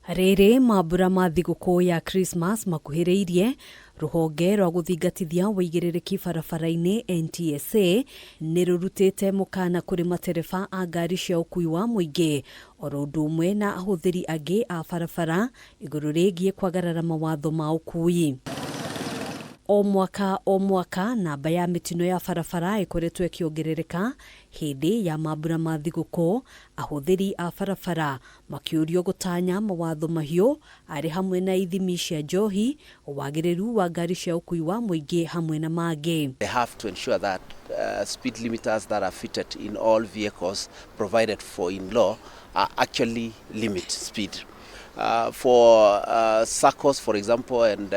Rĩrĩ mambura ma thigũkũ ya Christmas makuhĩrĩirie, rũhonge rwa gũthingatithia wũigĩrĩrĩki barabara-inĩ NTSA nĩ rũrutĩte mũkana kũrĩ matereba a ngari cia ũkui wa mũingĩ oro ũndũ ũmwe na ahũthĩri angĩ a barabara igũrũ rĩgiĩ kwagarara mawatho ma ũkui. O mwaka o mwaka namba ya mĩtino ya barabara ĩkoretwo ĩkĩongerereka hĩndĩ ya mambura ma thigũkũ, ahũthĩri a barabara makĩũrio gũtanya mawatho mahiũ arĩ hamwe na ithimi cia njohi, wagĩrĩru wa ngari cia ũkui wa mũingĩ hamwe na mangĩ. They have to ensure that speed limiters that are fitted in all vehicles provided for in law are actually limit speed. For SACCOs, for example, and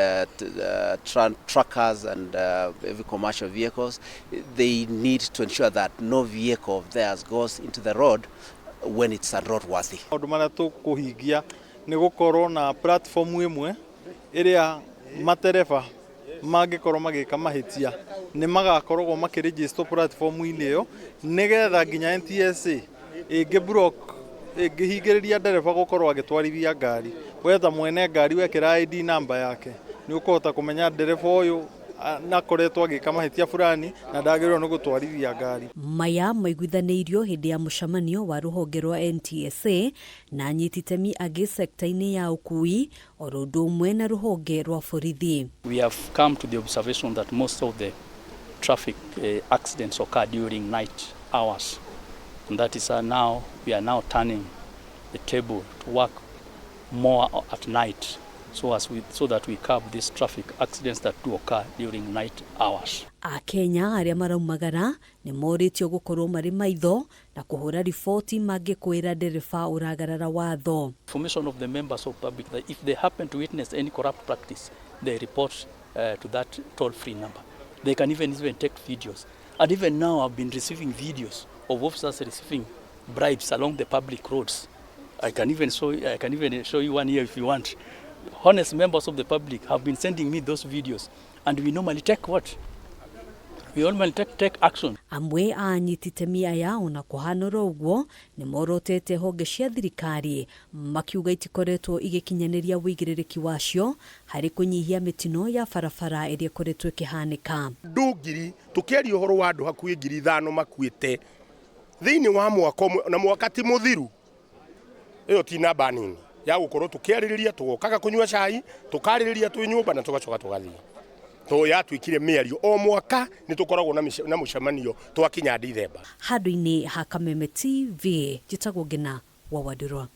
truckers and heavy commercial vehicles, they need to ensure that no vehicle of theirs goes into the road when it's unroadworthy. Maũndũ marĩa tũkũhingia nĩ gũkorwo na platform ĩmwe ĩrĩa matereba mangĩkorwo magĩka mahĩtia nĩ magakoragwo makĩregister platform-inĩ ĩyo, nĩgetha nginya NTSA ĩngĩ block, ĩngĩhingĩrĩria ndereba gũkorwo agĩtwarithia ngari, we ta mwene ngari wekĩra ID number yake nĩ ũkũhota kũmenya ndereba ũyũ nakoretwo agĩka mahĩtia fulani na ndagĩrĩirwo nĩ gũtwarithia ngari. Maya maiguithanĩirio hĩndĩ ya mũcemanio wa rũhonge rwa NTSA na anyiti itemi angĩ sekta-inĩ ya ũkui oro ũndũ ũmwe na rũhonge rwa borithi. We have come to the observation that most of the traffic accidents occur during night hours. And that is now, we are now turning the table to work more at night so that we curb these traffic accidents that do occur during night hours. Akenya arĩa maraumagara nĩ morĩtio gũkorwo marĩ maitho na kũhũra riboti mangĩkwĩra ndereba ũragarara watho. Information of the members of public that if they happen to witness any corrupt practice, they report to that toll-free number. They can even take videos. And even now I've been receiving videos of officers receiving bribes along the public roads. I can even show you one here if you want. Honest members of the public have been sending me those videos, and we normally take what? We normally take action. Amwe a anyiti itemi aya ona kũhanũra ũguo nĩ morotete honge cia thirikari makiuga itikoretwo igĩkinyanĩria wũigĩrĩrĩki wacio harĩ kũnyihia mĩtino ya barabara ĩrĩa ĩkoretwo ĩkĩhanĩka. Andũ ngiri, tũkĩaria ũhoro wa andũ hakuhĩ 5,000 makuĩte thĩinĩ wa mwaka ũmwe, na mwaka ti mũthiru, ĩyo ti namba nini ya gũkorwo tũkĩarĩrĩria. Tũgokaga kũnyua cai, tũkarĩrĩria twĩ nyũmba na tũgacoka tũgathiĩ to yatuĩkire mĩario. O mwaka nĩ tũkoragwo na mũcemanio twakinya Dithemba. Handũ-inĩ ha Kameme TV, njĩtagwo Ngina wa Wandũrwa.